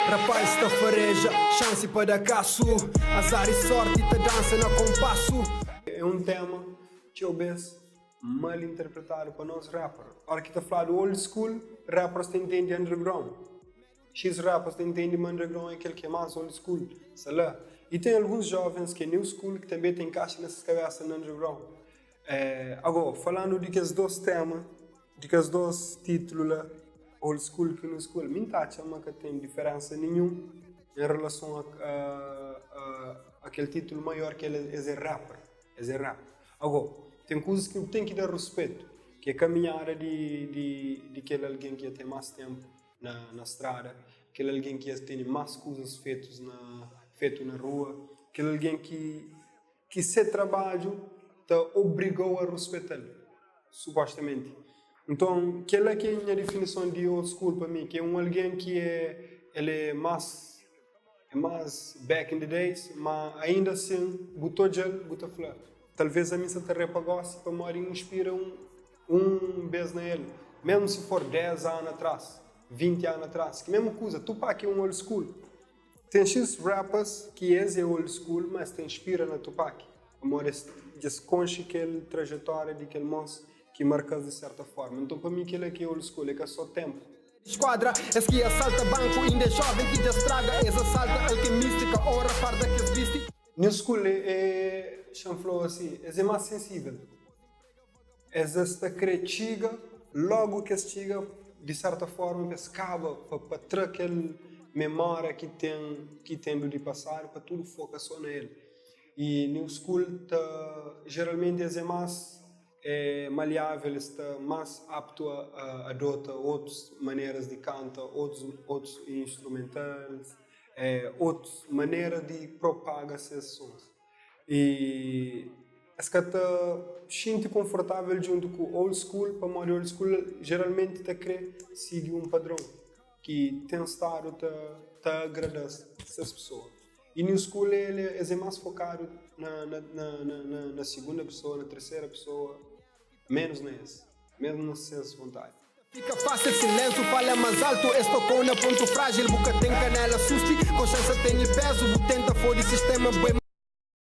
Rapaz ta fareja, xansi pa da kasu Azar i sorti ta dansa na konpasu. É un tema txeu bes mal interpretadu pa nos rapper. Ora ki ta fladu old school, rappers ta intende underground. X rappers ta intende ma underground é kel ki é más old school, sa la. I ten alguns jovens ki é new school ki tanbe ta inkaxa na ses kabesa na underground. Ago, falandu di kes dos tema, di kes dos titulu la, old school ku new school, mi N ta atxa ma ka ten diferensa ninhun en relason a a kel titulu maior ki es é rapper, es é rap. Ago, ten kuzas ki bu ten ki da ruspetu, ki é kaminhada di di di kel algen ki dja ten mas tenpu na na strada, kel algen ki dja tene mas kuzas fetus na fetu na rua, kel algen ki ki se trabadju ta obriga-u a ruspeta-l, supostamenti. Nton, kel-la ki é nha difinison di old school pa mi, ki é un algen ki é el é más é más back in the days, má ainda asin bu ta odja-l bu ta fla, talvês ami sa ta repa gósi pamodi N inspira un un bês na el, mésmu si for 10 anu atrás, 20 anu atrás, ki mésmu kuza, Tupac é un old school. Ten X rappers ki es é old school ma es ta inspira na Tupac pamodi es dja es konxe kel trajetória di kel mos ki marka-s di serta forma. Nton pa mi kel-la ki é old school, é ka só ténpu. Skuadra, es ki asalta banku inda é joven ki dja straga es asalta alkemista ka ora farda kes bisti. New school é, é xa-m fla-u asi, es é más sensível. Es es ta kre txiga, logu ki es txiga, di serta forma pa es kaba pa pa tra kel memória ki ten ki tendu di pasadu pa tudu foka so na el. I new school ta jeralmenti es é más maliável, es sta más aptu a a adota otus maneras di kanta, otus otus instrumentals, otus manera di propaga ses sons. I es ka ta xinti konfortável djuntu ku old school pamodi old school jeralmenti ta krê sigi un padron ki ten stadu ta ta agrada-s ses pesoa. I new school el es é más fokadu na na na na na sigunda pesoa, na terseira pesoa, ménus na es, ménus na ses vontadi. Fika fásil silénsiu fala más altu Es tokau na pontu frájil Bu ka ten kanela susti Konxénsa tene pézu Bu tenta fodi sistéma Bu é.